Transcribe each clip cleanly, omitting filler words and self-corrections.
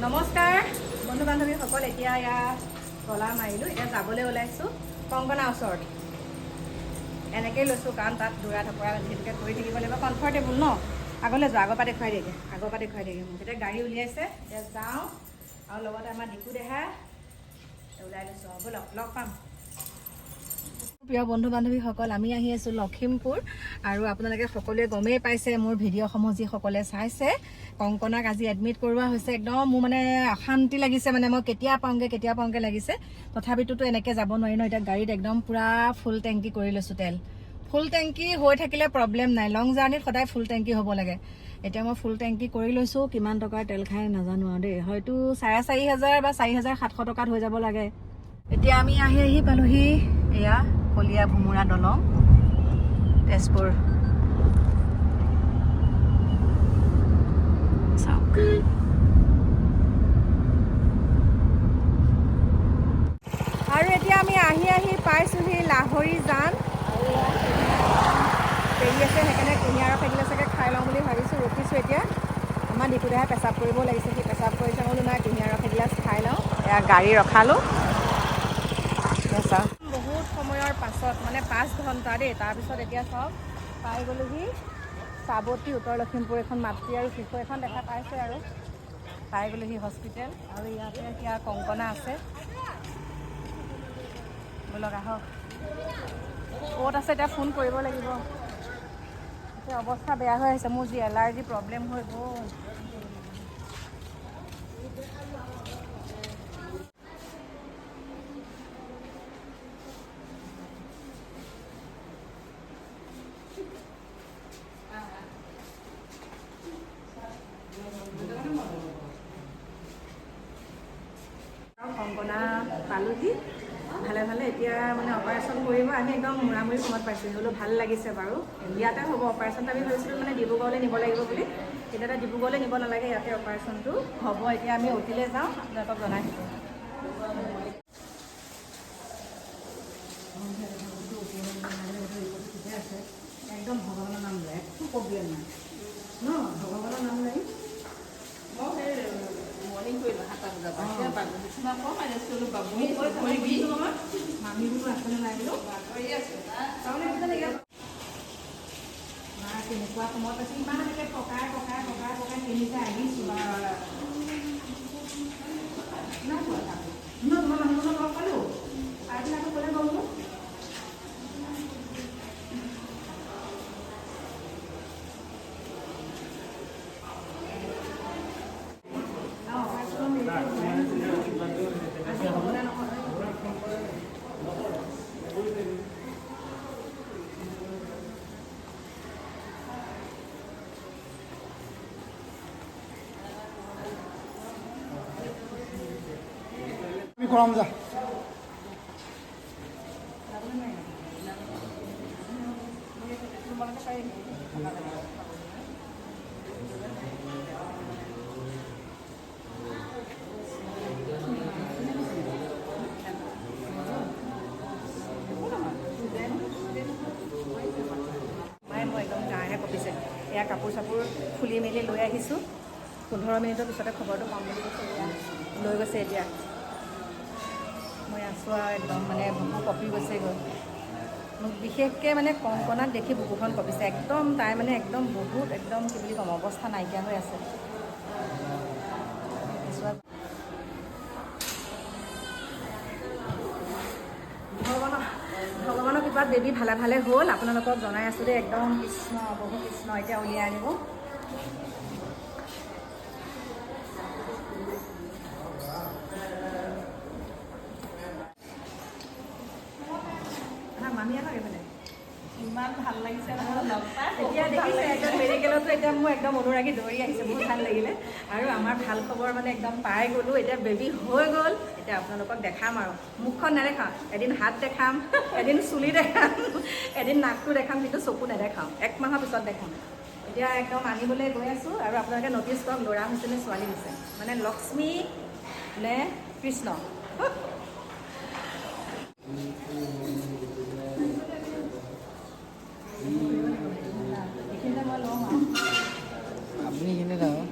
নমস্কাৰ বন্ধু বান্ধৱীসকল, এতিয়া ইয়াত তলা মাৰিলোঁ, এতিয়া যাবলৈ ওলাইছোঁ কংকনা ওচৰত। এনেকেই লৈছোঁ, কাৰণ তাত দৌৰা ধপৰা যিহেতুকে কৰি থাকিব লাগিব, কমফৰ্টেবল ন। আগলৈ যোৱা, আগৰ পৰা দেখুৱাই দিয়েগৈ, আগৰ পৰা দেখুৱাই দিয়েগৈ মোক। এতিয়া গাড়ী উলিয়াইছে, এতিয়া যাওঁ। আৰু লগতে আমাৰ ডিকু দেহা ওলাই লৈছোঁ আৰু ব'লক, লগ পাম। প্ৰিয় বন্ধু বান্ধৱীসকল, আমি আহি আছোঁ লখিমপুৰ। আৰু আপোনালোকে সকলোৱে গমেই পাইছে, মোৰ ভিডিঅ'সমূহ যিসকলে চাইছে, কংকনাক আজি এডমিট কৰোৱা হৈছে। একদম মোৰ মানে অশান্তি লাগিছে, মানে মই কেতিয়া পাওঁগৈ কেতিয়া পাওঁগৈ লাগিছে। তথাপিতোতো এনেকৈ যাব নোৱাৰি ন। এতিয়া গাড়ীত একদম পূৰা ফুল টেংকি কৰি লৈছোঁ তেল। ফুল টেংকি হৈ থাকিলে প্ৰব্লেম নাই, লং জাৰ্ণিত সদায় ফুল টেংকি হ'ব লাগে। এতিয়া মই ফুল টেংকি কৰি লৈছোঁ। কিমান টকাৰ তেল খাই নাজানো আৰু দেই, হয়তো 4,500 বা 4,700 টকাত হৈ যাব লাগে। এতিয়া আমি আহি আহি পালোহি, এয়া কলীয়া ভোমোৰা দলং, তেজপুৰ। চাওক, আৰু এতিয়া আমি আহি আহি পাইছোহি লাহৰি জান। আৰু এয়া দেৰি আছে, সেইকাৰণে কুঁহিয়াৰ ৰস এগিলাচ চাগে খাই লওঁ বুলি ভাবিছোঁ, ৰখিছোঁ। এতিয়া আমাৰ ডিকুদাহে পেচাব কৰিব লাগিছে, সি পেচাব কৰিছে। মই বোলো নাই, কুঁহিয়াৰ ৰস এগিলাচ খাই লওঁ। এয়া গাড়ী ৰখালোঁ। এতিয়া চাওক, বহুত সময়ৰ পাছত, মানে 5 ঘণ্টা দেই, তাৰপিছত এতিয়া চাওক পাই গ'লোহি চাবতি, উত্তৰ লখিমপুৰ। এখন মাতৃ আৰু শিশু এখন দেখা পাইছে। আৰু পাই গ'লোহি হস্পিটেল। আৰু ইয়াতে এতিয়া কংকনা আছে। ব'লক, আহক। ক'ত আছে এতিয়া ফোন কৰিব লাগিব। এতিয়া অৱস্থা বেয়া হৈ আহিছে, মোৰ যি এলাৰ্জি প্ৰব্লেম হৈ গ'ল। কংকনা পালোহি ভালে ভালে। এতিয়া মানে অপাৰেশ্যন কৰিব, আমি একদম মূৰামূৰি সময়ত পাইছোঁ, হ'লেও ভাল লাগিছে বাৰু। ইয়াতে হ'ব অপাৰেশ্যনটো। আমি ভাবিছিলোঁ মানে ডিব্ৰুগড়লৈ নিব লাগিব বুলি, কিন্তু এতিয়া ডিব্ৰুগড়লৈ নিব নালাগে, ইয়াতে অপাৰেশ্যনটো হ'ব। এতিয়া আমি অতিলৈ যাওঁ, আপোনালোকক জনাই থাকোঁ। একদম ভগৱানৰ নাম লয়, একো প্ৰব্লেম নাই ন, ভগৱানৰ নাম লৈ। মই সেই মৰ্ণিং কৰিলোঁ 7টা বজাৰ পৰা। এতিয়া বিচনা পৰা আনিছিলোঁ বাবু। মামী বোলো আছেনে নাই বোলো। বাগৰি আছোঁ। তাৰমানে কি জানে, মা কেনেকুৱা সময়ত পাইছোঁ, ইমান এনেকৈ পকাই পকাই পকাই পকাই কেনেকৈ আহিছোঁ বা নাই পোৱা কাপোৰ ন। তোমাৰ মানুহজনক লগ পালোঁ, পাই পেলাই আকৌ ক'লে গ'ল মোক। অঁ, অপাৰেশ্যনৰ আজি হ'বনে নহয়? আমি কৰাম যা। তোমালোকে পাৰিম। মায়ে মই একদম গাহে কঁপিছে। এয়া কাপোৰ চাপোৰ খুলি মেলি লৈ আহিছোঁ। 15 মিনিটৰ পিছতে খবৰটো পাম বুলি কৈছে। এয়া লৈ গৈছে। এতিয়া মই আছোঁ আৰু একদম মানে বুকু কঁপি গৈছেগৈ। মোক বিশেষকৈ মানে কংকনাক দেখি বুকুখন কঁপিছে একদম। তাই মানে একদম বহুত একদম কি বুলি ক'ম, অৱস্থা নাইকিয়া হৈ আছে। ভগৱানৰ ভগৱানৰ কৃপাত বেবী ভালে ভালে হ'ল, আপোনালোকক জনাই আছোঁ দেই। একদম কৃষ্ণ, বহু কৃষ্ণ। এতিয়া উলিয়াই আনিব। আহা মামী, আহক এইফালে। ইমান ভাল লাগিছে নহয় লগ পাই। এতিয়া দেখিছে, একদম মেডিকেলতো এতিয়া মোৰ একদম অনুৰাগী দৌৰি আহিছে। বহুত ভাল লাগিলে। আৰু আমাৰ ভাল খবৰ মানে একদম পাই গ'লোঁ, এতিয়া বেবী হৈ গ'ল। এতিয়া আপোনালোকক দেখাম আৰু মুখখন নেদেখাওঁ, এদিন হাত দেখাম, এদিন চুলি দেখাম, এদিন নাকটো দেখাম, কিন্তু চকু নেদেখাওঁ, এক মাহৰ পিছত দেখাম। এতিয়া একদম আনিবলৈ গৈ আছোঁ। আৰু আপোনালোকে ন'টিছ কৰক, ল'ৰা হৈছে নে ছোৱালী হৈছে, মানে লক্ষ্মী নে কৃষ্ণ। এইখিনিতে মই লওঁ আৰু। আপুনি এইখিনিতে থাকক।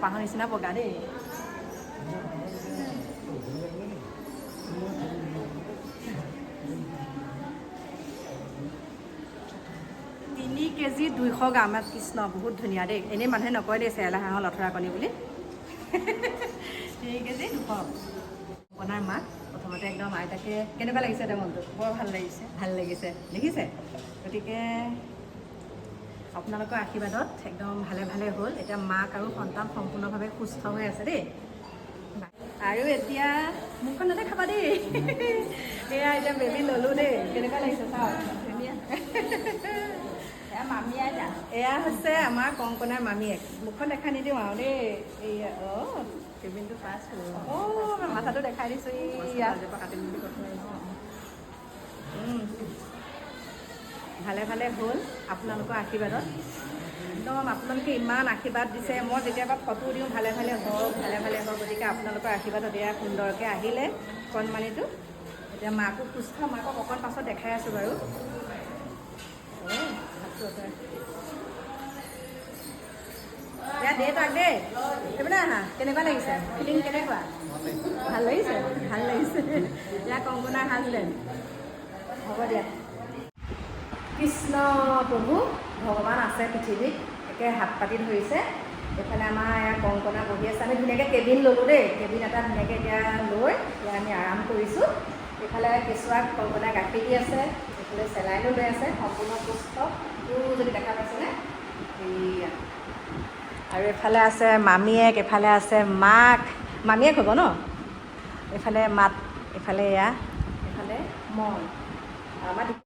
কপাহৰ নিচিনা বগা দেই। 3 কেজি 200 গ্ৰাম। কৃষ্ণ, বহুত ধুনীয়া দেই। এনেই মানুহে নকয় দেই চেৰেলা হাঁহৰ লথৰা কণী বুলি। 3 কেজি 200। আপোনাৰ মাক প্ৰথমতে একদম আইতাকে কেনেকুৱা লাগিছে এতিয়া মনটো? বৰ ভাল লাগিছে। ভাল লাগিছে, দেখিছে। গতিকে আপোনালোকৰ আশীৰ্বাদত একদম ভালে ভালে হ'ল। এতিয়া মাক আৰু সন্তান সম্পূৰ্ণভাৱে সুস্থ হৈ আছে দেই। আৰু এতিয়া মুখখন নেদেখাবা দেই। এয়া এতিয়া বেবী ল'লোঁ দেই। কেনেকুৱা লাগিছে চাওক। ধুনীয়া। এয়া মামী আইতা। এয়া হৈছে আমাৰ কংকনাৰ মামীয়েক। মুখখন দেখা নিদিওঁ আৰু দেই। এইয়া, অঁ। কেবিনটো পাইছোঁ। অঁ, মই মাথাটো দেখাই দিছোঁ। এইয়া। কাটিম বুলি কথা। ভালে ভালে হ'ল আপোনালোকৰ আশীৰ্বাদত। একদম আপোনালোকে ইমান আশীৰ্বাদ দিছে। মই যেতিয়াবা ফটো দিওঁ, ভালে ভালে হওক, ভালে ভালে হওক। গতিকে আপোনালোকৰ আশীৰ্বাদত এয়া সুন্দৰকৈ আহিলে কণমানিটো। এতিয়া মাকো সুস্থ। মাকক অকণ পাছত দেখাই আছোঁ বাৰু। অঁ, হাতটো আঁতৰাই। এয়া দেউতাক দেই। এইপিনে আহা। কেনেকুৱা লাগিছে? ফিলিং কেনেকুৱা? ভাল লাগিছে, ভাল লাগিছে। এয়া কংকনাৰ হাজবেণ্ড। হ'ব দিয়া। কৃষ্ণ প্ৰভু, ভগৱান আছে পৃথিৱীত। একে হাত পাতি ধৰিছে। এইফালে আমাৰ এয়া কংকনা বহি আছে। আমি ধুনীয়াকৈ কেবিন ল'লোঁ দেই। কেবিন এটা ধুনীয়াকৈ এতিয়া লৈ এতিয়া আমি আৰাম কৰিছোঁ। এইফালে কেঁচুৱাক কংকনাই গাখীৰ দি আছে, এইফালে চেলাইনো লৈ আছে। সম্পূৰ্ণ সুস্থ। যদি দেখা পাইছেনে? এইয়া। আৰু এইফালে আছে মামীয়েক, এইফালে আছে মাক। মামীয়েক হ'ব ন? এইফালে মাত, এইফালে এয়া, এইফালে মই। আমাৰ